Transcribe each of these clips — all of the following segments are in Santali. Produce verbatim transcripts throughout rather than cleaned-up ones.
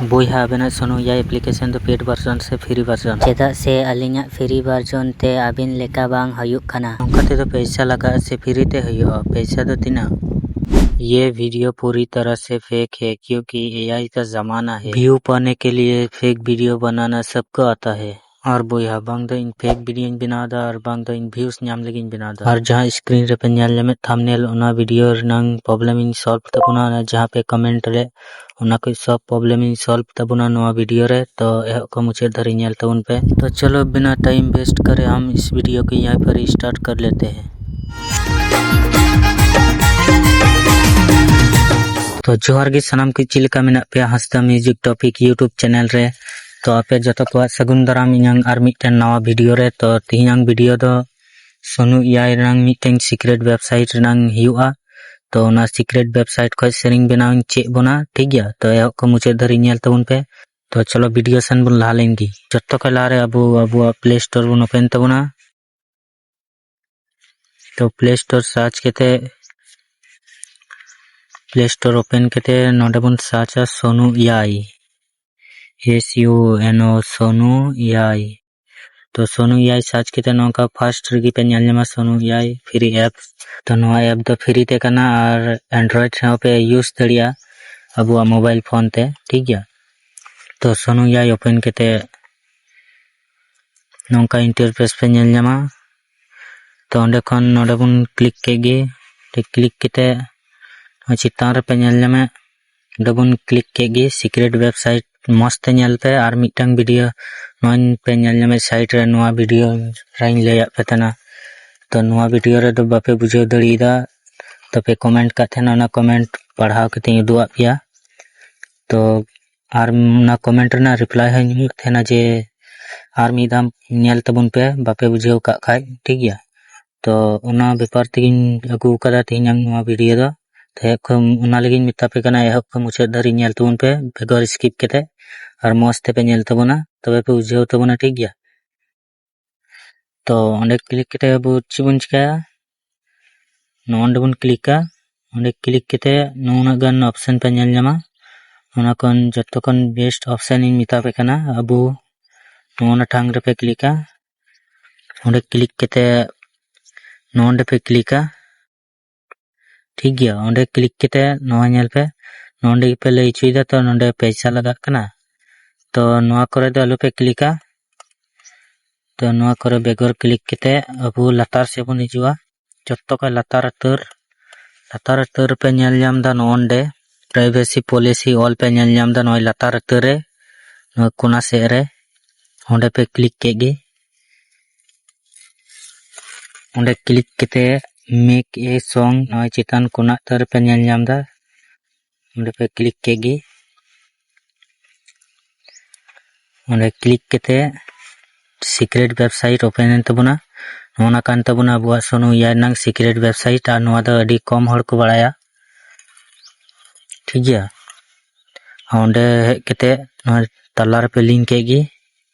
ᱵᱚᱭᱦᱟ, ᱟᱵᱮᱱᱟᱜ ᱥᱳᱱᱩ ᱮ ᱟᱭ ᱮᱯᱞᱤᱠᱮᱥᱚᱱ ᱫᱚ ᱯᱮᱰ ᱵᱷᱟᱨᱥᱚᱱ ᱥᱮ ᱯᱷᱨᱤ ᱵᱷᱟᱨᱥᱚᱱ? ᱪᱮᱫᱟᱜ ᱥᱮ ᱟᱹᱞᱤᱧᱟᱜ ᱯᱷᱨᱤ ᱵᱷᱟᱨᱥᱚᱱ ᱛᱮ ᱟᱹᱵᱤᱱ ᱞᱮᱠᱟ ᱵᱟᱝ ᱦᱩᱭᱩᱜ ᱠᱟᱱᱟ᱾ ᱱᱚᱝᱠᱟ ᱛᱮᱫᱚ ᱯᱚᱭᱥᱟ ᱞᱟᱜᱟᱜᱼᱟ ᱥᱮ ᱯᱷᱨᱤ ᱛᱮ ᱦᱩᱭᱩᱜᱼᱟ? ᱯᱚᱭᱥᱟ ᱫᱚ ᱛᱤᱱᱟᱹᱜ? ये वीडियो पूरी तरह से फेक है क्योंकि एआई का जमाना है। व्यू पाने के लिए फेक वीडियो बनाना सबको आता है। ᱟᱨ ᱵᱚᱭᱦᱟ, ᱵᱟᱝ ᱫᱚ ᱤᱧ ᱯᱷᱮᱠ ᱵᱷᱤᱰᱤᱭᱳᱧ ᱵᱮᱱᱟᱣ ᱮᱫᱟ ᱟᱨ ᱵᱟᱝ ᱫᱚ ᱤᱧ ᱵᱷᱤᱭᱩᱥ ᱧᱟᱢ ᱞᱟᱹᱜᱤᱫ ᱤᱧ ᱵᱮᱱᱟᱣ ᱮᱫᱟ᱾ ᱟᱨ ᱡᱟᱦᱟᱸ ᱥᱠᱨᱤᱱ ᱨᱮᱯᱮ ᱧᱮᱞ ᱧᱟᱢᱮᱫ ᱛᱷᱟᱢᱵᱱᱮᱞ, ᱚᱱᱟ ᱵᱷᱤᱰᱤᱭᱳ ᱨᱮᱱᱟᱝ ᱯᱨᱚᱵᱞᱮᱢ ᱤᱧ ᱥᱚᱞᱵᱷ ᱛᱟᱵᱚᱱᱟ, ᱚᱱᱟ ᱡᱟᱦᱟᱸ ᱯᱮ ᱠᱚᱢᱮᱱᱴ ᱞᱮᱫ, ᱚᱱᱟ ᱠᱚ ᱥᱚᱵ ᱯᱨᱚᱵᱞᱮᱢ ᱤᱧ ᱥᱚᱞᱵᱷ ᱛᱟᱵᱚᱱᱟ ᱱᱚᱣᱟ ᱵᱷᱤᱰᱤᱭᱳ ᱨᱮ᱾ ᱛᱚ ᱮᱦᱚᱵ ᱠᱷᱚᱱ ᱢᱩᱪᱟᱹᱫ ᱫᱷᱟᱹᱨᱤᱡ ᱧᱮᱞ ᱛᱟᱵᱚᱱ ᱯᱮ᱾ तो चलो बिना टाइम वेस्ट करे हम इस वीडियो को यहीं पर स्टार्ट कर लेते हैं। ᱛᱚ ᱡᱚᱦᱟᱨ ᱜᱮ ᱥᱟᱱᱟᱢ ᱠᱚ, ᱪᱮᱫ ᱞᱮᱠᱟ ᱢᱮᱱᱟᱜ ᱯᱮᱭᱟ ᱦᱟᱸᱥᱫᱟ ᱢᱤᱣᱡᱤᱠ ᱴᱚᱯᱤᱠ ᱭᱩᱴᱩᱵᱽ ᱪᱮᱱᱮᱞ ᱨᱮ? ᱛᱚ ᱟᱯᱮ ᱡᱚᱛᱚ ᱠᱚᱣᱟᱜ ᱥᱟᱹᱜᱩᱱ ᱫᱟᱨᱟᱢ ᱤᱧᱟᱹᱝ ᱟᱨ ᱢᱤᱫᱴᱮᱱ ᱱᱟᱣᱟ ᱵᱷᱤᱰᱤᱭᱳ ᱨᱮ᱾ ᱛᱚ ᱛᱮᱦᱮᱧᱟᱝ ᱵᱷᱤᱰᱤᱭᱳ ᱫᱚ ᱥᱳᱱᱩ ᱮ ᱟᱭ ᱨᱮᱱᱟᱝ ᱢᱤᱫᱴᱮᱱ ᱥᱤᱠᱨᱮᱴ ᱣᱮᱵᱥᱟᱭᱤᱴ ᱨᱮᱱᱟᱝ ᱦᱩᱭᱩᱜᱼᱟ᱾ ᱛᱚ ᱚᱱᱟ ᱥᱤᱠᱨᱮᱴ ᱣᱮᱵᱥᱟᱭᱤᱴ ᱠᱷᱚᱱ ᱥᱮᱨᱮᱧ ᱵᱮᱱᱟᱣ ᱤᱧ ᱪᱮᱫ ᱵᱚᱱᱟ, ᱴᱷᱤᱠ ᱜᱮᱭᱟ? ᱛᱚ ᱮᱦᱚᱵ ᱠᱷᱚᱱ ᱢᱩᱪᱟᱹᱫ ᱫᱷᱟᱹᱨᱤᱡ ᱧᱮᱞ ᱛᱟᱵᱚᱱ ᱯᱮ᱾ ᱛᱚ ᱪᱚᱞᱚ ᱵᱷᱤᱰᱤᱭᱳ ᱥᱮᱱ ᱵᱚᱱ ᱞᱟᱦᱟ ᱞᱮᱱ ᱜᱮ᱾ ᱡᱚᱛᱚ ᱠᱷᱚᱱ ᱞᱟᱦᱟᱨᱮ ᱟᱵᱚ ᱟᱵᱚᱣᱟᱜ ᱯᱞᱮ ᱥᱴᱳᱨ ᱵᱚᱱ ᱳᱯᱮᱱ ᱛᱟᱵᱚᱱᱟ᱾ ᱛᱚ ᱯᱞᱮ ᱥᱴᱳᱨ ᱥᱟᱨᱪ ᱠᱟᱛᱮ, ᱯᱞᱮ ᱥᱴᱳᱨ ᱳᱯᱮᱱ ᱠᱟᱛᱮ ᱱᱚᱰᱮ ᱵᱚᱱ ᱥᱟᱨᱪᱟ ᱥᱳᱱᱩ ᱮ ᱟᱭ, S U N O, ᱥᱳᱱᱩ ᱮ ᱟᱭ᱾ ᱛᱚ ᱥᱳᱱᱩ ᱮ ᱟᱭ ᱥᱟᱨᱪ ᱠᱟᱛᱮ ᱱᱚᱝᱠᱟ ᱯᱷᱟᱨᱥᱴ ᱨᱮᱜᱮ ᱯᱮ ᱧᱮᱞ ᱧᱟᱢᱟ ᱥᱳᱱᱩ ᱮ ᱟᱭ ᱯᱷᱨᱤ ᱮᱯᱥ᱾ ᱛᱚ ᱱᱚᱣᱟ ᱮᱯ ᱫᱚ ᱯᱷᱨᱤ ᱛᱮ ᱠᱟᱱᱟ ᱟᱨ ᱮᱱᱰᱨᱚᱭᱮᱰ ᱨᱮᱦᱚᱸ ᱯᱮ ᱤᱭᱩᱡᱽ ᱫᱟᱲᱮᱭᱟᱜᱼᱟ ᱟᱵᱚᱣᱟᱜ ᱢᱳᱵᱟᱭᱤᱞ ᱯᱷᱳᱱ ᱛᱮ, ᱴᱷᱤᱠ ᱜᱮᱭᱟ? ᱛᱚ ᱥᱳᱱᱩ ᱮ ᱟᱭ ᱳᱯᱮᱱ ᱠᱟᱛᱮ ᱱᱚᱝᱠᱟ ᱤᱱᱴᱟᱨᱯᱷᱮᱥ ᱯᱮ ᱧᱮᱞ ᱧᱟᱢᱟ᱾ ᱛᱚ ᱚᱸᱰᱮ ᱠᱷᱚᱱ ᱱᱚᱰᱮ ᱵᱚᱱ ᱠᱞᱤᱠ ᱠᱮᱫ ᱜᱮ᱾ ᱛᱚ ᱠᱞᱤᱠ ᱠᱟᱛᱮ ᱱᱚᱜᱼᱚᱭ ᱪᱮᱛᱟᱱ ᱨᱮᱯᱮ ᱧᱮᱞ ᱧᱟᱢᱮᱫ, ᱚᱸᱰᱮ ᱵᱚᱱ ᱠᱞᱤᱠ ᱠᱮᱫ ᱜᱮ᱾ ᱥᱤᱠᱨᱮᱴ ᱣᱮᱵᱥᱟᱭᱤᱴ ᱢᱚᱡᱽ ᱛᱮ ᱧᱮᱞ ᱯᱮ, ᱟᱨ ᱢᱤᱫᱴᱟᱝ ᱵᱷᱤᱰᱤᱭᱳ ᱱᱚᱜᱼᱚᱭ ᱯᱮ ᱧᱮᱞ ᱧᱟᱢᱮᱫ ᱥᱟᱭᱤᱰ ᱨᱮ, ᱱᱚᱣᱟ ᱵᱷᱤᱰᱤᱭᱳ ᱨᱮᱧ ᱞᱟᱹᱭᱟᱫ ᱯᱮ ᱛᱟᱦᱮᱱᱟ᱾ ᱛᱚ ᱱᱚᱣᱟ ᱵᱷᱤᱰᱤᱭᱳ ᱨᱮᱫᱚ ᱵᱟᱯᱮ ᱵᱩᱡᱷᱟᱹᱣ ᱫᱟᱲᱮᱭᱟᱫᱟ, ᱛᱚ ᱯᱮ ᱠᱚᱢᱮᱱᱴ ᱠᱟᱜ ᱛᱟᱦᱮᱱᱟ, ᱚᱱᱟ ᱠᱚᱢᱮᱱᱴ ᱯᱟᱲᱦᱟᱣ ᱠᱟᱛᱮᱧ ᱩᱫᱩᱜ ᱟᱫ ᱯᱮᱭᱟ᱾ ᱛᱚ ᱟᱨ ᱚᱱᱟ ᱠᱚᱢᱮᱱᱴ ᱨᱮᱱᱟᱜ ᱨᱤᱯᱞᱟᱭ ᱦᱚᱸᱧ ᱮᱢ ᱛᱟᱦᱮᱱᱟ ᱡᱮ ᱟᱨ ᱢᱤᱫ ᱫᱷᱟᱣ ᱧᱮᱞ ᱛᱟᱵᱚᱱ ᱯᱮ, ᱵᱟᱯᱮ ᱵᱩᱡᱷᱟᱹᱣ ᱠᱟᱜ ᱠᱷᱟᱡ, ᱴᱷᱤᱠ ᱜᱮᱭᱟ? ᱛᱚ ᱚᱱᱟ ᱵᱮᱯᱟᱨ ᱛᱮᱜᱮᱧ ᱟᱹᱜᱩ ᱟᱠᱟᱫᱟ ᱛᱮᱦᱮᱧᱟᱜ ᱱᱚᱣᱟ ᱵᱷᱤᱰᱤᱭᱳ ᱫᱚ᱾ ᱛᱚ ᱮᱦᱚᱵ ᱠᱷᱚᱱ, ᱚᱱᱟ ᱞᱟᱹᱜᱤᱫ ᱤᱧ ᱢᱮᱛᱟ ᱯᱮ ᱠᱟᱱᱟ, ᱮᱦᱚᱵ ᱠᱷᱚᱱ ᱢᱩᱪᱟᱹᱫ ᱫᱷᱟᱹᱨᱤᱡ ᱧᱮᱞ ᱛᱟᱵᱚᱱ ᱯᱮ ᱵᱮᱜᱚᱨ ᱥᱠᱤᱯ ᱠᱟᱛᱮ, ᱟᱨ ᱢᱚᱡᱽ ᱛᱮᱯᱮ ᱧᱮᱞ ᱛᱟᱵᱚᱱᱟ, ᱛᱚᱵᱮ ᱯᱮ ᱵᱩᱡᱷᱟᱹᱣ ᱛᱟᱵᱚᱱᱟ, ᱴᱷᱤᱠ ᱜᱮᱭᱟ? ᱛᱚ ᱚᱸᱰᱮ ᱠᱞᱤᱠ ᱠᱟᱛᱮ ᱟᱵᱚ ᱪᱮᱫ ᱵᱚᱱ ᱪᱤᱠᱟᱹᱭᱟ? ᱱᱚᱜᱼᱚ ᱱᱚᱸᱰᱮ ᱵᱚᱱ ᱠᱞᱤᱠᱟ᱾ ᱚᱸᱰᱮ ᱠᱞᱤᱠ ᱠᱟᱛᱮ ᱱᱩᱱᱟᱹᱜ ᱜᱟᱱ ᱚᱯᱥᱮᱱ ᱯᱮ ᱧᱮᱞ ᱧᱟᱢᱟ᱾ ᱚᱱᱟ ᱠᱷᱚᱱ ᱡᱚᱛᱚ ᱠᱷᱚᱱ best option ᱤᱧ ᱢᱮᱛᱟ ᱯᱮ ᱠᱟᱱᱟ, ᱟᱵᱚ ᱱᱚᱜᱼᱚ ᱱᱟ ᱴᱷᱟᱝ ᱨᱮᱯᱮ ᱠᱞᱤᱠᱟ᱾ ᱚᱸᱰᱮ ᱠᱞᱤᱠ ᱠᱟᱛᱮ ᱱᱚᱜᱼᱚ ᱱᱚᱸᱰᱮ ᱯᱮ ᱠᱞᱤᱠᱟ᱾ ᱴᱷᱤᱠ ᱜᱮᱭᱟ, ᱚᱸᱰᱮ ᱠᱞᱤᱠ ᱠᱟᱛᱮ ᱱᱚᱣᱟ ᱧᱮᱞ ᱯᱮ, ᱱᱚᱸᱰᱮ ᱜᱮᱯᱮ ᱞᱟᱹᱭ ᱦᱚᱪᱚᱭᱮᱫᱟ ᱛᱚ ᱱᱚᱸᱰᱮ ᱯᱚᱭᱥᱟ ᱞᱟᱜᱟᱜ ᱠᱟᱱᱟ᱾ ᱛᱚ ᱱᱚᱣᱟ ᱠᱚᱨᱮ ᱫᱚ ᱟᱞᱚᱯᱮ ᱠᱞᱤᱠᱟ᱾ ᱛᱚ ᱱᱚᱣᱟ ᱠᱚᱨᱮ ᱵᱮᱜᱚᱨ ᱠᱞᱤᱠ ᱠᱟᱛᱮ ᱟᱵᱚ ᱞᱟᱛᱟᱨ ᱥᱮᱫ ᱵᱚᱱ ᱦᱤᱡᱩᱜᱼᱟ᱾ ᱡᱚᱛᱚ ᱠᱷᱚᱱ ᱞᱟᱛᱟᱨ ᱩᱛᱟᱹᱨ, ᱞᱟᱛᱟᱨ ᱩᱛᱟᱹᱨ ᱯᱮ ᱧᱮᱞ ᱧᱟᱢ ᱮᱫᱟ ᱱᱚᱜᱼᱚ ᱱᱚᱸᱰᱮ privacy policy all ᱯᱮ ᱧᱮᱞ ᱧᱟᱢ ᱮᱫᱟ ᱱᱚᱜᱼᱚᱭ ᱞᱟᱛᱟᱨ ᱩᱛᱟᱹᱨ ᱨᱮ, ᱱᱚᱣᱟ ᱠᱚᱱᱟ ᱥᱮᱫ ᱨᱮ᱾ ᱚᱸᱰᱮ ᱯᱮ ᱠᱞᱤᱠ ᱠᱮᱫ ᱜᱮ᱾ ᱚᱸᱰᱮ ᱠᱞᱤᱠ ᱠᱟᱛᱮ make a song ᱱᱚᱜᱼᱚᱭ ᱪᱮᱛᱟᱱ ᱠᱚᱱᱟ ᱩᱛᱟᱹᱨ ᱨᱮᱯᱮ ᱧᱮᱞ ᱧᱟᱢ ᱮᱫᱟ, ᱚᱸᱰᱮ ᱯᱮ ᱠᱞᱤᱠ ᱠᱮᱫ ᱜᱮ᱾ ᱚᱸᱰᱮ ᱠᱞᱤᱠ ᱠᱟᱛᱮ secret website open ᱮᱱ ᱛᱟᱵᱚᱱᱟ᱾ ᱱᱚᱜᱼᱚ ᱱᱟ ᱠᱟᱱ ᱛᱟᱵᱚᱱᱟ ᱟᱵᱚᱣᱟᱜ ᱥᱳᱱᱩ ᱤᱭᱟ ᱨᱮᱱᱟᱝ secret website, ᱟᱨ ᱱᱚᱣᱟ ᱫᱚ ᱟᱹᱰᱤ ᱠᱚᱢ ᱦᱚᱲ ᱠᱚ ᱵᱟᱲᱟᱭᱟ᱾ ᱴᱷᱤᱠ ᱜᱮᱭᱟ, ᱚᱸᱰᱮ ᱦᱮᱡ ᱠᱟᱛᱮ ᱱᱚᱣᱟ ᱛᱟᱞᱟ ᱨᱮᱯᱮ ᱞᱤᱝᱠ ᱠᱮᱫ ᱜᱮ,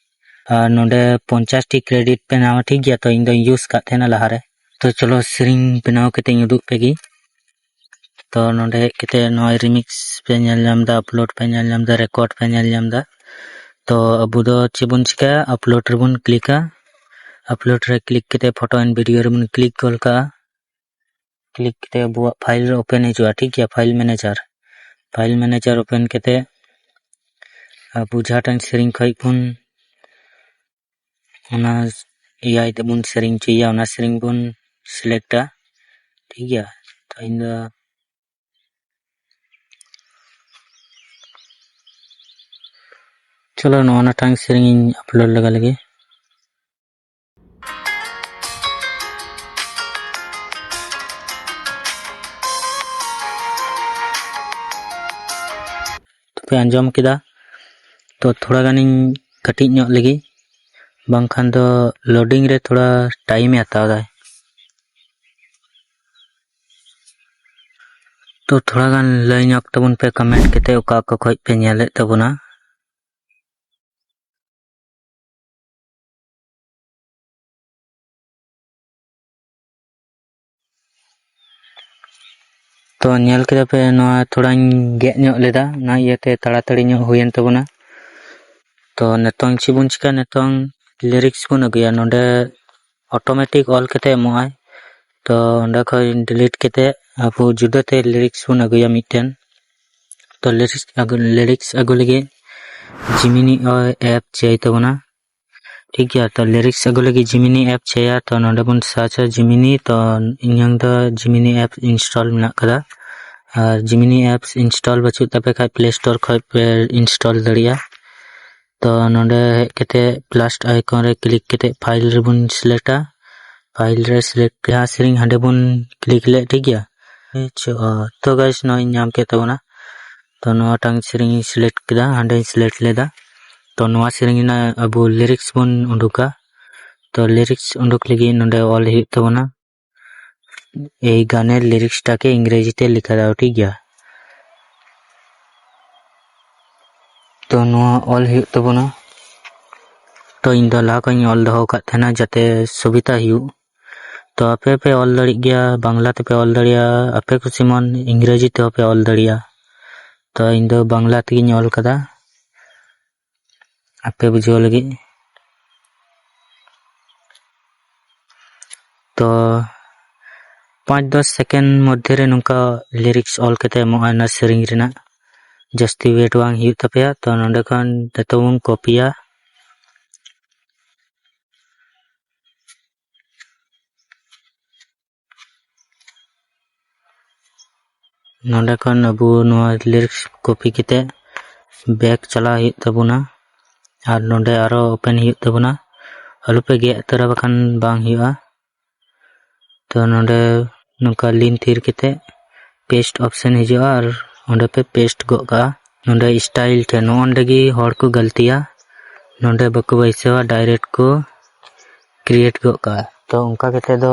ᱟᱨ ᱱᱚᱰᱮ ᱯᱚᱧᱪᱟᱥ ᱴᱤ credit ᱯᱮ ᱧᱟᱢᱟ᱾ ᱴᱷᱤᱠ ᱜᱮᱭᱟ, ᱛᱚ ᱤᱧ ᱫᱚᱧ use ᱠᱟᱜ ᱛᱟᱦᱮᱱᱟ ᱞᱟᱦᱟᱨᱮ᱾ ᱛᱚ ᱪᱚᱞᱚ ᱥᱮᱨᱮᱧ ᱵᱮᱱᱟᱣ ᱠᱟᱛᱮ ᱤᱧ ᱩᱫᱩᱜ ᱯᱮᱜᱮ᱾ ᱛᱚ ᱱᱚᱰᱮ ᱦᱮᱡ ᱠᱟᱛᱮ ᱱᱚᱜᱼᱚᱭ remix ᱯᱮ ᱧᱮᱞ ᱧᱟᱢ ᱮᱫᱟ, upload ᱯᱮ ᱧᱮᱞ ᱧᱟᱢ ᱮᱫᱟ, record ᱯᱮ ᱧᱮᱞ ᱧᱟᱢ ᱮᱫᱟ᱾ ᱛᱚ ᱟᱵᱚ ᱫᱚ ᱪᱮᱫ ᱵᱚᱱ ᱪᱤᱠᱟᱹᱭᱟ, upload ᱨᱮᱵᱚᱱ ᱠᱞᱤᱠᱟ᱾ Upload ᱨᱮ ᱠᱞᱤᱠ ᱠᱟᱛᱮ photo and video ᱨᱮᱵᱚᱱ ᱠᱞᱤᱠ ᱜᱚᱫ ᱠᱟᱜᱼᱟ᱾ ᱠᱞᱤᱠ ᱠᱟᱛᱮ ᱟᱵᱚᱣᱟᱜ file ᱨᱮ open ᱦᱤᱡᱩᱜᱼᱟ᱾ ᱴᱷᱤᱠ ᱜᱮᱭᱟ, file manager, file manager open ᱠᱟᱛᱮ ᱟᱵᱚ ᱡᱟᱦᱟᱸᱴᱟᱝ ᱥᱮᱨᱮᱧ ᱠᱷᱚᱡ ᱵᱚᱱ ᱚᱱᱟ ᱮᱭᱟᱭ ᱛᱮᱵᱚᱱ ᱥᱮᱨᱮᱧ ᱦᱚᱪᱚᱭᱮᱭᱟ, ᱚᱱᱟ ᱥᱮᱨᱮᱧ ᱵᱚᱱ selectᱟ᱾ ᱴᱷᱤᱠ ᱜᱮᱭᱟ, ᱛᱚ ᱤᱧ ᱫᱚ ᱪᱚᱞᱚ ᱱᱚᱜᱼᱚ ᱱᱟᱴᱟᱝ ᱥᱮᱨᱮᱧ ᱤᱧ upload ᱞᱮᱜᱟ ᱞᱮᱜᱮ᱾ ᱛᱚᱯᱮ ᱟᱸᱡᱚᱢ ᱠᱮᱫᱟ, ᱛᱚ ᱛᱷᱚᱲᱟ ᱜᱟᱱᱤᱧ ᱠᱟᱹᱴᱤᱡ ᱧᱚᱜ ᱞᱮᱜᱮ, ᱵᱟᱝᱠᱷᱟᱱ ᱫᱚ loading ᱨᱮ ᱛᱷᱚᱲᱟ time ᱮ ᱦᱟᱛᱟᱣ ᱫᱟᱭ᱾ ᱛᱚ ᱛᱷᱚᱲᱟ ᱜᱟᱱ ᱞᱟᱹᱭ ᱧᱚᱜ ᱛᱟᱵᱚᱱ ᱯᱮ comment ᱠᱟᱛᱮ ᱚᱠᱟ ᱚᱠᱟ ᱠᱷᱚᱡ ᱯᱮ ᱧᱮᱞᱮᱫ ᱛᱟᱵᱚᱱᱟ᱾ ᱛᱚ ᱧᱮᱞ ᱠᱮᱫᱟ ᱯᱮ, ᱱᱚᱣᱟ ᱛᱷᱚᱲᱟᱧ ᱜᱮᱫ ᱧᱚᱜ ᱞᱮᱫᱟ, ᱚᱱᱟ ᱤᱭᱟᱹᱛᱮ ᱛᱟᱲᱟᱛᱟᱲᱤ ᱧᱚᱜ ᱦᱩᱭᱮᱱ ᱛᱟᱵᱚᱱᱟ᱾ ᱛᱚ ᱱᱤᱛᱚᱝ ᱪᱮᱫ ᱵᱚᱱ ᱪᱤᱠᱟᱹᱭᱟ? ᱱᱤᱛᱚᱝ ᱞᱤᱨᱤᱠᱥ ᱵᱚᱱ ᱟᱹᱜᱩᱭᱟ᱾ ᱱᱚᱰᱮ ᱚᱴᱳᱢᱮᱴᱤᱠ ᱚᱞ ᱠᱟᱛᱮ ᱮᱢᱚᱜᱼᱟᱭ᱾ ᱛᱚ ᱚᱸᱰᱮ ᱠᱷᱚᱡ ᱰᱤᱞᱤᱴ ᱠᱟᱛᱮ ᱟᱵᱚ ᱡᱩᱫᱟᱹᱛᱮ ᱞᱤᱨᱤᱠᱥ ᱵᱚᱱ ᱟᱹᱜᱩᱭᱟ ᱢᱤᱫᱴᱮᱱ᱾ ᱛᱚ ᱞᱤᱨᱤᱠᱥ ᱟᱹᱜᱩ, ᱞᱤᱨᱤᱠᱥ ᱟᱹᱜᱩ ᱞᱟᱹᱜᱤᱫ ᱡᱤᱢᱤᱱᱤ ᱮᱯ ᱪᱟᱹᱭ ᱛᱟᱵᱚᱱᱟ᱾ ᱴᱷᱤᱠ ᱜᱮᱭᱟ, ᱛᱚ ᱞᱤᱨᱤᱠᱥ ᱟᱹᱜᱩ ᱞᱟᱹᱜᱤᱫ ᱡᱤᱢᱤᱱᱤ ᱮᱯ ᱪᱟᱹᱭᱟ᱾ ᱛᱚ ᱱᱚᱰᱮ ᱵᱚᱱ ᱥᱟᱨᱪᱟ ᱡᱤᱢᱤᱱᱤ᱾ ᱛᱚ ᱤᱧᱟᱹᱝ ᱫᱚ ᱡᱤᱢᱤᱱᱤ ᱮᱯ ᱤᱱᱥᱴᱚᱞ ᱢᱮᱱᱟᱜ ᱠᱟᱫᱟ᱾ ᱟᱨ ᱡᱤᱢᱤᱱᱤ ᱮᱯᱥ ᱤᱱᱥᱴᱚᱞ ᱵᱟᱹᱪᱩᱜ ᱛᱟᱯᱮ ᱠᱷᱟᱡ, ᱯᱞᱮ ᱥᱴᱳᱨ ᱠᱷᱚᱡ ᱯᱮ ᱤᱱᱥᱴᱚᱞ ᱫᱟᱲᱮᱭᱟᱜᱼᱟ᱾ ᱛᱚ ᱱᱚᱰᱮ ᱦᱮᱡ ᱠᱟᱛᱮ ᱯᱞᱟᱥ ᱟᱭᱠᱚᱱ ᱨᱮ ᱠᱞᱤᱠ ᱠᱟᱛᱮ ᱯᱷᱟᱭᱤᱞ ᱨᱮᱵᱚᱱ ᱥᱤᱞᱮᱠᱴᱟ᱾ ᱯᱷᱟᱭᱤᱞ ᱨᱮ ᱥᱤᱞᱮᱠᱴ, ᱡᱟᱦᱟᱸ ᱥᱮᱨᱮᱧ ᱦᱟᱸᱰᱮ ᱵᱚᱱ ᱠᱞᱤᱠ ᱞᱮᱫ, ᱴᱷᱤᱠ ᱜᱮᱭᱟ᱾ ᱟᱪᱪᱷᱟ, ᱛᱚ ᱜᱟᱭᱥ, ᱱᱚᱜᱼᱚᱭ ᱧᱟᱢ ᱠᱮᱫ ᱛᱟᱵᱚᱱᱟ᱾ ᱛᱚ ᱱᱚᱣᱟᱴᱟᱝ ᱥᱮᱨᱮᱧ ᱤᱧ ᱥᱤᱞᱮᱠᱴ ᱠᱮᱫᱟ, ᱦᱟᱸᱰᱮᱧ ᱥᱤᱞᱮᱠᱴ ᱞᱮᱫᱟ᱾ ᱛᱚ ᱱᱚᱣᱟ ᱥᱮᱨᱮᱧ ᱨᱮᱱᱟᱜ ᱟᱵᱚ ᱞᱤᱨᱤᱠᱥ ᱵᱚᱱ ᱩᱰᱩᱠᱟ᱾ ᱛᱚ ᱞᱤᱨᱤᱠᱥ ᱩᱰᱩᱠ ᱞᱟᱹᱜᱤᱫ ᱱᱚᱰᱮ ᱚᱞ ᱦᱩᱭᱩᱜ ᱛᱟᱵᱚᱱᱟ, ᱮᱭ ᱜᱟᱱᱮᱨ ᱞᱤᱨᱤᱠᱥᱴᱟᱠᱮ ᱤᱝᱨᱮᱡᱤ ᱛᱮ ᱞᱮᱠᱷᱟ ᱫᱟᱣ, ᱴᱷᱤᱠ ᱜᱮᱭᱟ᱾ ᱛᱚ ᱱᱚᱣᱟ ᱚᱞ ᱦᱩᱭᱩᱜ ᱛᱟᱵᱚᱱᱟ᱾ ᱛᱚ ᱤᱧ ᱫᱚ ᱞᱟᱦᱟ ᱠᱷᱚᱱ ᱤᱧ ᱚᱞ ᱫᱚᱦᱚ ᱟᱠᱟᱫ ᱛᱟᱦᱮᱱᱟ, ᱡᱟᱛᱮ ᱥᱩᱵᱤᱫᱷᱟ ᱦᱩᱭᱩᱜ᱾ ᱛᱚ ᱟᱯᱮ ᱯᱮ ᱚᱞ ᱫᱟᱲᱮᱜ ᱜᱮᱭᱟ, ᱵᱟᱝᱞᱟ ᱛᱮᱯᱮ ᱚᱞ ᱫᱟᱲᱮᱭᱟᱜᱼᱟ, ᱟᱯᱮ ᱠᱩᱥᱤ ᱢᱚᱱ ᱤᱝᱨᱮᱡᱤ ᱛᱮᱦᱚᱸ ᱯᱮ ᱚᱞ ᱫᱟᱲᱮᱭᱟᱜᱼᱟ᱾ ᱛᱚ ᱤᱧ ᱫᱚ ᱵᱟᱝᱞᱟ ᱛᱮᱜᱮᱧ ᱚᱞ ᱠᱟᱫᱟ, ᱟᱯᱮ ᱵᱩᱡᱷᱟᱹᱣ ᱞᱟᱹᱜᱤᱫ᱾ ᱛᱚ ᱯᱟᱸᱪ ᱫᱚᱥ ᱥᱮᱠᱮᱱᱰ ᱢᱚᱫᱽᱫᱷᱮ ᱨᱮ ᱱᱚᱝᱠᱟ ᱞᱤᱨᱤᱠᱥ ᱚᱞ ᱠᱟᱛᱮ ᱮᱢᱚᱜᱼᱟ ᱚᱱᱟ ᱥᱮᱨᱮᱧ ᱨᱮᱱᱟᱜ᱾ ᱡᱟᱹᱥᱛᱤ ᱣᱮᱴ ᱵᱟᱝ ᱦᱩᱭᱩᱜ ᱛᱟᱯᱮᱭᱟ᱾ ᱛᱚ ᱱᱚᱰᱮ ᱠᱷᱚᱱ ᱡᱚᱛᱚ ᱵᱚᱱ ᱠᱚᱯᱤᱭᱟ᱾ ᱱᱚᱰᱮ ᱠᱷᱚᱱ ᱟᱵᱚ ᱱᱚᱣᱟ ᱞᱤᱨᱤᱠᱥ ᱠᱚᱯᱤ ᱠᱟᱛᱮ ᱵᱮᱠ ᱪᱟᱞᱟᱣ ᱦᱩᱭᱩᱜ ᱛᱟᱵᱚᱱᱟ᱾ ᱟᱨ ᱱᱚᱰᱮ ᱟᱨᱚ ᱳᱯᱮᱱ ᱦᱩᱭᱩᱜ ᱛᱟᱵᱚᱱᱟ᱾ ᱟᱞᱚᱯᱮ ᱜᱮᱫ ᱩᱛᱟᱹᱨᱟ, ᱵᱟᱠᱷᱟᱱ ᱵᱟᱝ ᱦᱩᱭᱩᱜᱼᱟ᱾ ᱛᱚ ᱱᱚᱰᱮ ᱱᱚᱝᱠᱟ ᱞᱤᱱ ᱛᱷᱤᱨ ᱠᱟᱛᱮ ᱯᱮᱥᱴ ᱚᱯᱥᱮᱱ ᱦᱤᱡᱩᱜᱼᱟ ᱟᱨ ᱚᱸᱰᱮ ᱯᱮ ᱯᱮᱥᱴ ᱜᱚᱫ ᱠᱟᱜᱼᱟ᱾ ᱱᱚᱰᱮ ᱥᱴᱟᱭᱤᱞ ᱴᱷᱮᱱ, ᱱᱚᱜᱼᱚ ᱱᱚᱰᱮ ᱜᱮ ᱦᱚᱲ ᱠᱚ ᱜᱟᱹᱞᱛᱤᱭᱟ᱾ ᱱᱚᱰᱮ ᱵᱟᱠᱚ ᱵᱟᱹᱭᱥᱟᱹᱣᱟ, ᱰᱟᱭᱨᱮᱠᱴ ᱠᱚ ᱠᱨᱤᱭᱮᱴ ᱜᱚᱫ ᱠᱟᱜᱼᱟ᱾ ᱛᱚ ᱚᱱᱠᱟ ᱠᱟᱛᱮ ᱫᱚ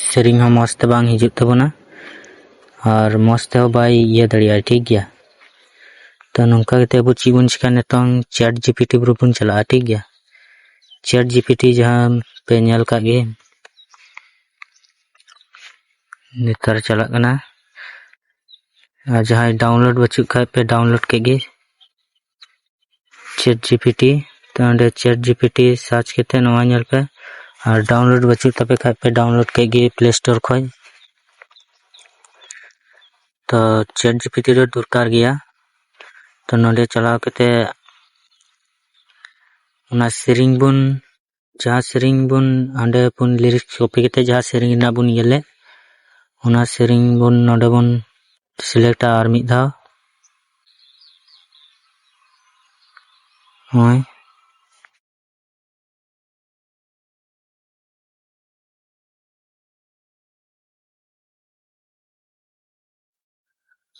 ᱥᱮᱨᱮᱧ ᱦᱚᱸ ᱢᱚᱡᱽ ᱛᱮ ᱵᱟᱝ ᱦᱤᱡᱩᱜ ᱛᱟᱵᱚᱱᱟ ᱟᱨ ᱢᱚᱡᱽ ᱛᱮᱦᱚᱸ ᱵᱟᱭ ᱤᱭᱟᱹ ᱫᱟᱲᱮᱭᱟᱜᱼᱟ, ᱴᱷᱤᱠ ᱜᱮᱭᱟ᱾ ᱛᱚ ᱱᱚᱝᱠᱟ ᱠᱟᱛᱮ ᱟᱵᱚ ᱪᱮᱫ ᱵᱚᱱ ᱪᱤᱠᱟᱹᱭᱟ, ᱱᱤᱛᱚᱝ ᱪᱮᱴ ᱡᱤᱯᱤᱴᱤ ᱨᱮᱵᱚᱱ ᱪᱟᱞᱟᱜᱼᱟ, ᱴᱷᱤᱠ ᱜᱮᱭᱟ᱾ ᱪᱮᱴ ᱡᱤᱯᱤᱴᱤ ᱡᱟᱦᱟᱸ ᱯᱮ ᱧᱮᱞ ᱠᱟᱜ ᱜᱮ, ᱱᱮᱛᱟᱨ ᱪᱟᱞᱟᱜ ᱠᱟᱱᱟ᱾ ᱟᱨ ᱡᱟᱦᱟᱸᱭ download ᱵᱟᱹᱪᱩᱜ ᱠᱷᱟᱡ ᱯᱮ download ᱠᱮᱫ ᱜᱮ, ᱪᱮᱴ ᱡᱤᱯᱤᱴᱤ᱾ ᱛᱚ ᱚᱸᱰᱮ ᱪᱮᱴ ᱡᱤᱯᱤᱴᱤ search ᱠᱟᱛᱮ ᱱᱚᱣᱟ ᱧᱮᱞ ᱯᱮ, ᱟᱨ download ᱵᱟᱹᱪᱩᱜ ᱛᱟᱯᱮ ᱠᱷᱟᱡ ᱯᱮ download ᱠᱮᱫ ᱜᱮ Play Store ᱠᱷᱚᱡ᱾ ᱛᱚ ᱪᱮᱴ ᱡᱤᱯᱤᱴᱤ ᱫᱚ ᱫᱚᱨᱠᱟᱨ ᱜᱮᱭᱟ᱾ ᱛᱚ ᱱᱚᱰᱮ ᱪᱟᱞᱟᱣ ᱠᱟᱛᱮ ᱚᱱᱟ ᱥᱮᱨᱮᱧ ᱵᱚᱱ, ᱡᱟᱦᱟᱸ ᱥᱮᱨᱮᱧ ᱵᱚᱱ ᱦᱟᱸᱰᱮ ᱵᱚᱱ lyrics copy ᱠᱟᱛᱮ ᱡᱟᱦᱟᱸ ᱥᱮᱨᱮᱧ ᱨᱮᱱᱟᱜ ᱵᱚᱱ ᱤᱭᱟᱹ ᱞᱮᱫ, ᱚᱱᱟ ᱥᱮᱨᱮᱧ ᱵᱚᱱ ᱱᱚᱰᱮ ᱵᱚᱱ selectᱟ ᱟᱨ ᱢᱤᱫ ᱫᱷᱟᱣ᱾ ᱱᱚᱜᱼᱚᱭ᱾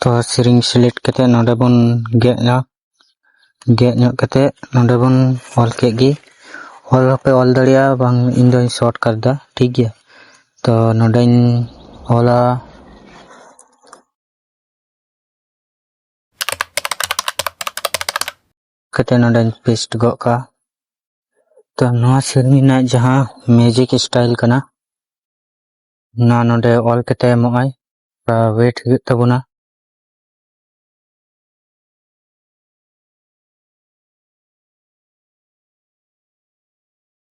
ᱛᱚ ᱥᱮᱨᱮᱧ select ᱠᱟᱛᱮ ᱱᱚᱰᱮ ᱵᱚᱱ ᱜᱮᱫ ᱧᱚᱜ, ᱜᱮᱫ ᱧᱚᱜ ᱠᱟᱛᱮ ᱱᱚᱰᱮ ᱵᱚᱱ ᱚᱞ ᱠᱮᱫ ᱜᱮ᱾ ᱚᱞ ᱦᱚᱸᱯᱮ ᱚᱞ ᱫᱟᱲᱮᱭᱟᱜᱼᱟ, ᱵᱟᱝ ᱤᱧ ᱫᱚᱧ shortcut ᱫᱟ, ᱴᱷᱤᱠ ᱜᱮᱭᱟ᱾ ᱛᱚ ᱱᱚᱰᱮᱧ ᱚᱞᱟ, ᱠᱟᱛᱮ ᱱᱚᱰᱮᱧ paste ᱜᱚᱫ ᱠᱟᱜᱼᱟ᱾ ᱛᱚ ᱱᱚᱣᱟ ᱥᱮᱨᱮᱧ ᱨᱮᱱᱟᱜ ᱡᱟᱦᱟᱸ music style ᱠᱟᱱᱟ, ᱚᱱᱟ ᱱᱚᱰᱮ ᱚᱞ ᱠᱟᱛᱮ ᱮᱢᱚᱜᱼᱟᱭ᱾ ᱛᱚ wait ᱦᱩᱭᱩᱜ ᱛᱟᱵᱚᱱᱟ᱾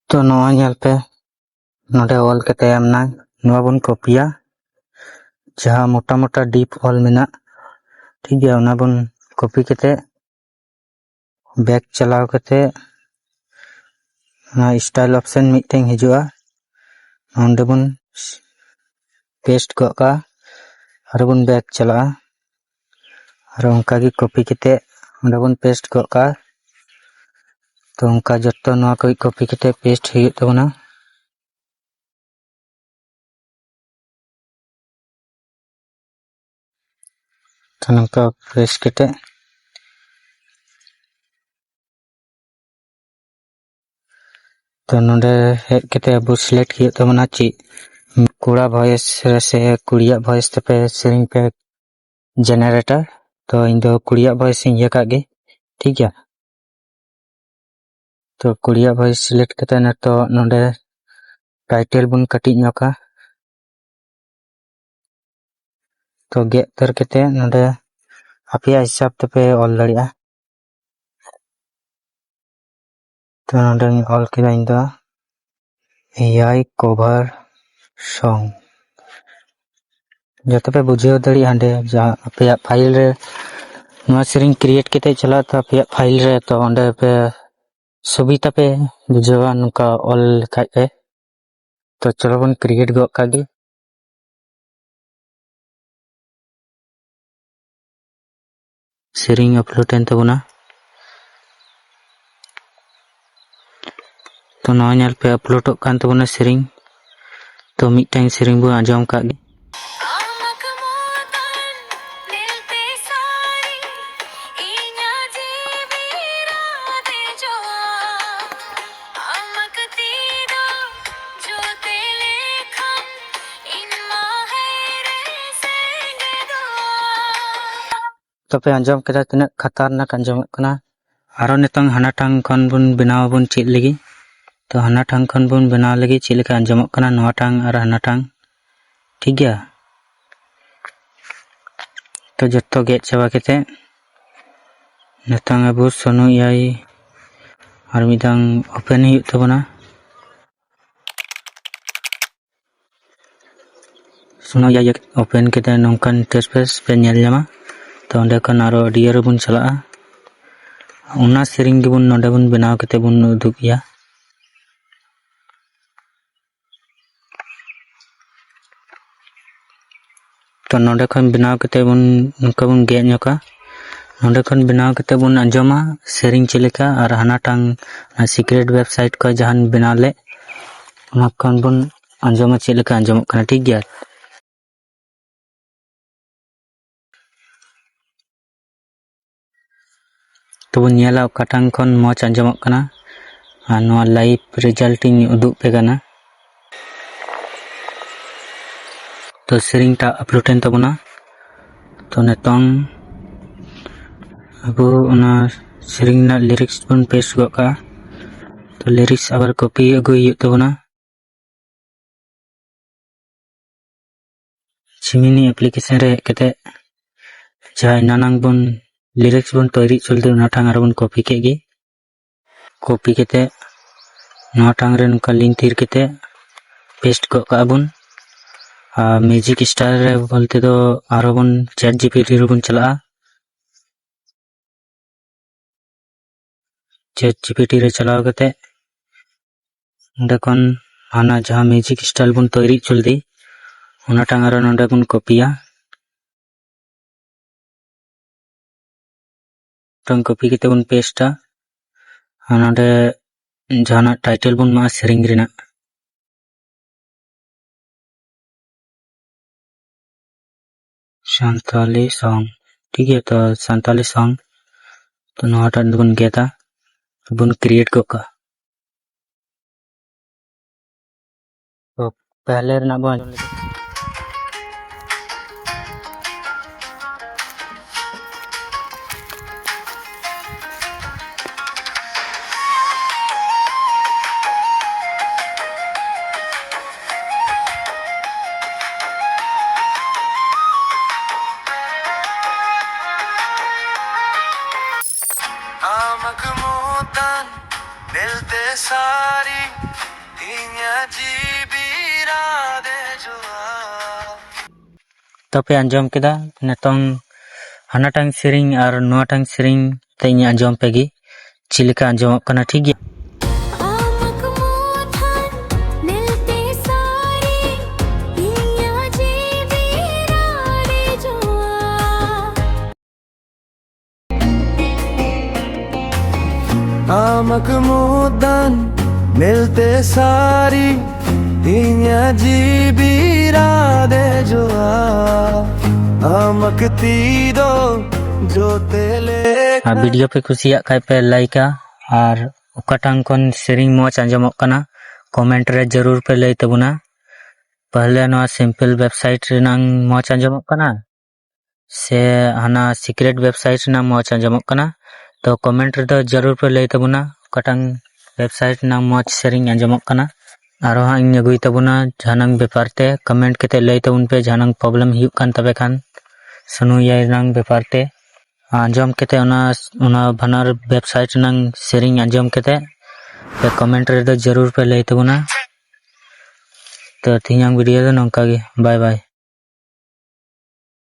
ᱛᱚ ᱱᱚᱣᱟ ᱧᱮᱞ ᱯᱮ, ᱱᱚᱰᱮ ᱚᱞ ᱠᱟᱛᱮ ᱮᱢ ᱱᱟᱭ᱾ ᱱᱚᱣᱟ ᱵᱚᱱ copyᱟ, ᱡᱟᱦᱟᱸ ᱢᱚᱴᱟ ᱢᱚᱴᱟ deep ᱚᱞ ᱢᱮᱱᱟᱜ, ᱴᱷᱤᱠ ᱜᱮᱭᱟ, ᱚᱱᱟ ᱵᱚᱱ copy ᱠᱟᱛᱮ back ᱪᱟᱞᱟᱣ ᱠᱟᱛᱮ ᱚᱱᱟ style option ᱢᱤᱫᱴᱮᱱ ᱦᱤᱡᱩᱜᱼᱟ, ᱱᱚᱰᱮ ᱵᱚᱱ paste ᱜᱚᱫ ᱠᱟᱜᱼᱟ, ᱟᱨ ᱵᱚᱱ back ᱪᱟᱞᱟᱜᱼᱟ, ᱟᱨ ᱚᱱᱠᱟ ᱜᱮ copy ᱠᱟᱛᱮ ᱚᱸᱰᱮ ᱵᱚᱱ paste ᱜᱚᱫ ᱠᱟᱜᱼᱟ᱾ ᱛᱚ ᱚᱱᱠᱟ ᱡᱚᱛᱚ ᱱᱚᱣᱟ ᱠᱚ copy ᱠᱟᱛᱮ paste ᱦᱩᱭᱩᱜ ᱛᱟᱵᱚᱱᱟ᱾ ᱛᱚ ᱱᱚᱝᱠᱟ paste ᱠᱟᱛᱮ, ᱛᱚ ᱱᱚᱰᱮ ᱦᱮᱡ ᱠᱟᱛᱮ ᱟᱵᱚ select ᱦᱩᱭᱩᱜ ᱛᱟᱵᱚᱱᱟ ᱪᱮᱫ ᱠᱚᱲᱟ voice ᱨᱮ ᱥᱮ ᱠᱩᱲᱤᱭᱟᱜ voice ᱛᱮᱯᱮ ᱥᱮᱨᱮᱧ ᱯᱮ generator᱾ ᱛᱚ ᱤᱧ ᱫᱚ ᱠᱩᱲᱤᱭᱟᱜ voice ᱤᱧ ᱤᱭᱟᱹ ᱠᱟᱜ ᱜᱮ, ᱴᱷᱤᱠ ᱜᱮᱭᱟ᱾ ᱛᱚ ᱠᱩᱲᱤᱭᱟᱜ voice select ᱠᱟᱛᱮ ᱱᱤᱛᱚᱜ ᱱᱚᱰᱮ title ᱵᱚᱱ ᱠᱟᱹᱴᱤᱡ ᱧᱚᱜᱟ᱾ ᱛᱚ ᱜᱮᱫ ᱩᱛᱟᱹᱨ ᱠᱟᱛᱮ ᱱᱚᱰᱮ ᱟᱯᱮᱭᱟᱜ ᱦᱤᱥᱟᱹᱵ ᱛᱮᱯᱮ ᱚᱞ ᱫᱟᱲᱮᱭᱟᱜᱼᱟ᱾ ᱛᱚ ᱱᱚᱰᱮᱧ ᱚᱞ ᱠᱮᱫᱟ ᱤᱧ ᱫᱚ ᱮᱭᱟᱭ cover song᱾ ᱡᱟᱛᱮ ᱯᱮ ᱵᱩᱡᱷᱟᱹᱣ ᱫᱟᱲᱮᱭᱟᱜᱼᱟ ᱦᱟᱸᱰᱮ ᱡᱟᱦᱟᱸ ᱟᱯᱮᱭᱟᱜ file ᱨᱮ ᱱᱚᱣᱟ ᱥᱮᱨᱮᱧ create ᱠᱟᱛᱮ ᱪᱟᱞᱟᱜ ᱛᱚ ᱟᱯᱮᱭᱟᱜ file ᱨᱮ, ᱛᱚ ᱚᱸᱰᱮ ᱯᱮ ᱥᱩᱵᱤᱛᱟ ᱯᱮ ᱵᱩᱡᱷᱟᱹᱣᱟ ᱱᱚᱝᱠᱟ ᱚᱞ ᱞᱮᱠᱷᱟᱡ ᱯᱮ᱾ ᱛᱚ ᱪᱚᱞᱚ ᱵᱚᱱ create ᱜᱚᱫ ᱠᱟᱜ ᱜᱮ᱾ ᱥᱮᱨᱮᱧ upload ᱮᱱ ᱛᱟᱵᱚᱱᱟ᱾ ᱛᱚ ᱱᱚᱣᱟ ᱧᱮᱞ ᱯᱮ, uploadᱚᱜ ᱠᱟᱱ ᱛᱟᱵᱚᱱᱟ ᱥᱮᱨᱮᱧ᱾ ᱛᱚ ᱢᱤᱫᱴᱟᱝ ᱥᱮᱨᱮᱧ ᱵᱚᱱ ᱟᱸᱡᱚᱢ ᱠᱟᱜ ᱜᱮ᱾ ᱛᱚᱯᱮ ᱟᱸᱡᱚᱢ ᱠᱮᱫᱟ ᱛᱤᱱᱟᱹᱜ ᱠᱷᱟᱛᱟᱨᱱᱟᱠ ᱟᱸᱡᱚᱢᱚᱜ ᱠᱟᱱᱟ᱾ ᱟᱨᱚ ᱱᱤᱛᱚᱝ ᱦᱟᱱᱟᱴᱟᱝ ᱠᱷᱚᱱ ᱵᱚᱱ ᱵᱮᱱᱟᱣ ᱟᱵᱚᱱ ᱪᱮᱫ ᱞᱟᱹᱜᱤᱫ᱾ ᱛᱚ ᱦᱟᱱᱟᱴᱟᱝ ᱠᱷᱚᱱ ᱵᱚᱱ ᱵᱮᱱᱟᱣ ᱞᱟᱹᱜᱤᱫ ᱪᱮᱫ ᱞᱮᱠᱟ ᱟᱸᱡᱚᱢᱚᱜ ᱠᱟᱱᱟ ᱱᱚᱣᱟᱴᱟᱝ ᱟᱨ ᱦᱟᱱᱟᱴᱟᱝ᱾ ᱴᱷᱤᱠ ᱜᱮᱭᱟ᱾ ᱛᱚ ᱡᱚᱛᱚ ᱜᱮᱫ ᱪᱟᱵᱟ ᱠᱟᱛᱮ ᱱᱤᱛᱚᱝ ᱟᱵᱚ ᱥᱳᱱᱩ ᱮ ᱟᱭ ᱟᱨ ᱢᱤᱫ ᱫᱷᱟᱣ open ᱦᱩᱭᱩᱜ ᱛᱟᱵᱚᱱᱟ᱾ ᱥᱳᱱᱩ ᱮ ᱟᱭ open ᱠᱟᱛᱮ ᱱᱚᱝᱠᱟᱱ interface ᱯᱮ ᱧᱮᱞ ᱧᱟᱢᱟ᱾ ᱛᱚ ᱚᱸᱰᱮ ᱠᱷᱚᱱ ᱟᱨᱚ audio ᱨᱮᱵᱚᱱ ᱪᱟᱞᱟᱜᱼᱟ᱾ ᱚᱱᱟ ᱥᱮᱨᱮᱧ ᱜᱮᱵᱚᱱ ᱱᱚᱰᱮ ᱵᱚᱱ ᱵᱮᱱᱟᱣ ᱠᱟᱛᱮ ᱵᱚᱱ ᱩᱫᱩᱜ ᱮᱭᱟ᱾ ᱛᱚ ᱱᱚᱰᱮ ᱠᱷᱚᱱ ᱵᱮᱱᱟᱣ ᱠᱟᱛᱮ ᱵᱚᱱ ᱱᱚᱝᱠᱟ ᱵᱚᱱ ᱜᱮᱫ ᱧᱚᱜᱟ᱾ ᱱᱚᱰᱮ ᱠᱷᱚᱱ ᱵᱮᱱᱟᱣ ᱠᱟᱛᱮ ᱵᱚᱱ ᱟᱸᱡᱚᱢᱟ ᱥᱮᱨᱮᱧ ᱪᱮᱫ ᱞᱮᱠᱟ, ᱟᱨ ᱦᱟᱱᱟᱴᱟᱝ secret website ᱠᱷᱚᱱ ᱡᱟᱦᱟᱸ ᱵᱮᱱᱟᱣ ᱞᱮᱫ ᱚᱱᱟ ᱠᱷᱚᱱ ᱵᱚᱱ ᱟᱸᱡᱚᱢᱟ ᱪᱮᱫ ᱞᱮᱠᱟ ᱟᱸᱡᱚᱢᱚᱜ ᱠᱟᱱᱟ᱾ ᱴᱷᱤᱠ ᱜᱮᱭᱟ᱾ ᱛᱚᱵᱚᱱ ᱧᱮᱞᱟ ᱚᱠᱟᱴᱟᱝ ᱠᱷᱚᱱ ᱢᱚᱡᱽ ᱟᱸᱡᱚᱢᱚᱜ ᱠᱟᱱᱟ᱾ ᱟᱨ ᱱᱚᱣᱟ live result ᱤᱧ ᱩᱫᱩᱜ ᱯᱮ ᱠᱟᱱᱟ᱾ ᱛᱚ ᱥᱮᱨᱮᱧ ᱴᱟᱜ upload ᱮᱱ ᱛᱟᱵᱚᱱᱟ᱾ ᱛᱚ ᱱᱤᱛᱚᱝ ᱟᱵᱚ ᱚᱱᱟ ᱥᱮᱨᱮᱧ ᱨᱮᱱᱟᱜ lyrics ᱵᱚᱱ paste ᱜᱚᱫ ᱠᱟᱜᱼᱟ᱾ ᱛᱚ lyrics ᱟᱵᱟᱨ copy ᱟᱹᱜᱩᱭ ᱦᱩᱭᱩᱜ ᱛᱟᱵᱚᱱᱟ᱾ ᱡᱤᱢᱤᱱᱤ ᱮᱯᱞᱤᱠᱮᱥᱚᱱ ᱨᱮ ᱦᱮᱡ ᱠᱟᱛᱮ ᱡᱟᱦᱟᱸ ᱮᱱᱟᱱᱟᱝ ᱵᱚᱱ ᱞᱤᱨᱤᱠᱥ ᱵᱚᱱ ᱛᱳᱭᱨᱤ ᱦᱚᱪᱚ ᱞᱮᱫᱟ, ᱚᱱᱟ ᱴᱷᱟᱝ ᱟᱨᱚ ᱵᱚᱱ ᱠᱚᱯᱤ ᱠᱮᱫ ᱜᱮ᱾ ᱠᱚᱯᱤ ᱠᱟᱛᱮ ᱱᱚᱣᱟ ᱴᱷᱟᱝ ᱨᱮ ᱱᱚᱝᱠᱟ ᱞᱤᱱ ᱛᱷᱤᱨ ᱠᱟᱛᱮ ᱯᱮᱥᱴ ᱜᱚᱫ ᱠᱟᱜᱼᱟ ᱵᱚᱱ᱾ ᱟᱨ ᱢᱤᱣᱡᱤᱠ ᱥᱴᱟᱭᱤᱞ ᱨᱮ ᱵᱚᱞᱛᱮ ᱫᱚ ᱟᱨᱚ ᱵᱚᱱ ᱪᱮᱴ ᱡᱤᱯᱤᱴᱤ ᱨᱮᱵᱚᱱ ᱪᱟᱞᱟᱜᱼᱟ᱾ ᱪᱮᱴ ᱡᱤᱯᱤᱴᱤ ᱨᱮ ᱪᱟᱞᱟᱣ ᱠᱟᱛᱮ ᱚᱸᱰᱮ ᱠᱷᱚᱱ ᱦᱟᱱᱟ ᱡᱟᱦᱟᱸ ᱢᱤᱣᱡᱤᱠ ᱥᱴᱟᱭᱤᱞ ᱵᱚᱱ ᱛᱳᱭᱨᱤ ᱦᱚᱪᱚ ᱞᱮᱫᱮ, ᱚᱱᱟᱴᱟᱝ ᱟᱨᱚ ᱱᱚᱰᱮ ᱵᱚᱱ ᱠᱚᱯᱤᱭᱟ᱾ ᱢᱤᱫᱴᱟᱝ ᱠᱚᱯᱤ ᱠᱟᱛᱮ ᱵᱚᱱ ᱯᱮᱥᱴᱟ᱾ ᱟᱨ ᱱᱚᱰᱮ ᱡᱟᱦᱟᱱᱟᱜ ᱴᱟᱭᱴᱮᱞ ᱵᱚᱱ ᱮᱢᱟᱜᱼᱟ ᱥᱮᱨᱮᱧ ᱨᱮᱱᱟᱜ᱾ ᱥᱟᱱᱛᱟᱞᱤ ᱥᱚᱝ, ᱴᱷᱤᱠ ᱜᱮᱭᱟ᱾ ᱛᱚ ᱥᱟᱱᱛᱟᱞᱤ ᱥᱚᱝ, ᱛᱚ ᱱᱚᱣᱟᱴᱟᱜ ᱫᱚᱵᱚᱱ ᱜᱮᱫᱟ, ᱵᱚᱱ ᱠᱨᱤᱭᱮᱴ ᱜᱚᱫ ᱠᱟᱜᱼᱟ᱾ ᱛᱚ ᱯᱮᱦᱞᱮ ᱨᱮᱱᱟᱜ ᱵᱚᱱ ᱟᱸᱡᱚᱢ ᱞᱮᱜᱮ᱾ ᱟᱢᱟᱜ ᱢᱩᱫᱟᱱ ᱧᱮᱞᱛᱮ ᱥᱟᱹᱨᱤ ᱤᱧᱟᱹᱜ ᱡᱤᱣᱤ ᱨᱟᱜ ᱫᱮᱡᱚᱜᱼᱟ᱾ ᱛᱚᱯᱮ ᱟᱸᱡᱚᱢ ᱠᱮᱫᱟ᱾ ᱱᱤᱛᱚᱝ ᱦᱟᱱᱟᱴᱟᱝ ᱥᱮᱨᱮᱧ ᱟᱨ ᱱᱚᱣᱟᱴᱟᱝ ᱥᱮᱨᱮᱧ ᱛᱮ ᱤᱧ ᱟᱸᱡᱚᱢ ᱯᱮᱜᱮ, ᱪᱮᱫ ᱞᱮᱠᱟ ᱟᱸᱡᱚᱢᱚᱜ ᱠᱟᱱᱟ, ᱴᱷᱤᱠ ᱜᱮᱭᱟ? ᱟᱢᱟᱜ ᱢᱩᱫᱟᱱ ᱧᱮᱞᱛᱮ ᱥᱟᱹᱨᱤ ᱤᱧᱟᱹᱜ ᱡᱤᱣᱤ ᱨᱟᱜ ᱫᱮᱡᱚᱜᱼᱟ᱾ ᱟᱢᱟᱜ ᱢᱩᱫᱟᱱ ᱧᱮᱞᱛᱮ ᱥᱟᱹᱨᱤ ᱤᱧᱟᱹᱜ ᱡᱤᱣᱤ ᱨᱟᱜ ᱫᱮᱡᱚᱜᱼᱟ᱾ ᱟᱢᱟᱜ ᱛᱤ ᱫᱚ ᱡᱚᱛᱮ ᱞᱮᱠᱟ᱾ ᱟᱨ ᱵᱷᱤᱰᱤᱭᱳ ᱯᱮ ᱠᱩᱥᱤᱭᱟᱜ ᱠᱷᱟᱡ ᱯᱮ ᱞᱟᱭᱤᱠᱟ, ᱟᱨ ᱚᱠᱟᱴᱟᱝ ᱠᱷᱚᱱ ᱥᱮᱨᱮᱧ ᱢᱚᱡᱽ ᱟᱸᱡᱚᱢᱚᱜ ᱠᱟᱱᱟ, ᱠᱚᱢᱮᱱᱴ ᱨᱮ ᱡᱟᱹᱨᱩᱲ ᱯᱮ ᱞᱟᱹᱭ ᱛᱟᱵᱚᱱᱟ᱾ ᱯᱟᱦᱞᱮ ᱱᱚᱣᱟ ᱥᱤᱢᱯᱮᱞ ᱣᱮᱵᱥᱟᱭᱤᱴ ᱨᱮᱱᱟᱝ ᱢᱚᱡᱽ ᱟᱸᱡᱚᱢᱚᱜ ᱠᱟᱱᱟ ᱥᱮ ᱦᱟᱱᱟ ᱥᱤᱠᱨᱮᱴ ᱣᱮᱵᱥᱟᱭᱤᱴ ᱨᱮᱱᱟᱜ ᱢᱚᱡᱽ ᱟᱸᱡᱚᱢᱚᱜ ᱠᱟᱱᱟ? ᱛᱚ ᱠᱚᱢᱮᱱᱴ ᱨᱮᱫᱚ ᱡᱟᱹᱨᱩᱲ ᱯᱮ ᱞᱟᱹᱭ ᱛᱟᱵᱚᱱᱟ ᱚᱠᱟᱴᱟᱝ ᱣᱮᱵᱥᱟᱭᱤᱴ ᱨᱮᱱᱟᱜ ᱢᱚᱡᱽ ᱥᱮᱨᱮᱧ ᱟᱸᱡᱚᱢᱚᱜ ᱠᱟᱱᱟ᱾ ᱟᱨᱚ ᱦᱟᱸᱜ ᱤᱧ ᱟᱹᱜᱩᱭ ᱛᱟᱵᱚᱱᱟ ᱡᱟᱦᱟᱱᱟᱝ ᱵᱮᱯᱟᱨ ᱛᱮ᱾ ᱠᱚᱢᱮᱱᱴ ᱠᱟᱛᱮ ᱞᱟᱹᱭ ᱛᱟᱵᱚᱱ ᱯᱮ ᱡᱟᱦᱟᱱᱟᱝ ᱯᱨᱚᱵᱞᱮᱢ ᱦᱩᱭᱩᱜ ᱠᱟᱱ ᱛᱟᱯᱮ ᱠᱷᱟᱱ ᱥᱩᱱᱩ ᱮᱭᱟᱭ ᱨᱮᱱᱟᱝ ᱵᱮᱯᱟᱨ ᱛᱮ᱾ ᱟᱸᱡᱚᱢ ᱠᱟᱛᱮ ᱚᱱᱟ, ᱚᱱᱟ ᱵᱟᱱᱟᱨ ᱣᱮᱵᱥᱟᱭᱤᱴ ᱨᱮᱱᱟᱝ ᱥᱮᱨᱮᱧ ᱟᱸᱡᱚᱢ ᱠᱟᱛᱮ ᱯᱮ ᱠᱚᱢᱮᱱᱴ ᱨᱮᱫᱚ ᱡᱟᱹᱨᱩᱲ ᱯᱮ ᱞᱟᱹᱭ ᱛᱟᱵᱚᱱᱟ᱾ ᱛᱚ ᱛᱮᱦᱮᱧᱟᱜ ᱵᱷᱤᱰᱤᱭᱳ ᱫᱚ ᱱᱚᱝᱠᱟ ᱜᱮ᱾ ᱵᱟᱭ ᱵᱟᱭ᱾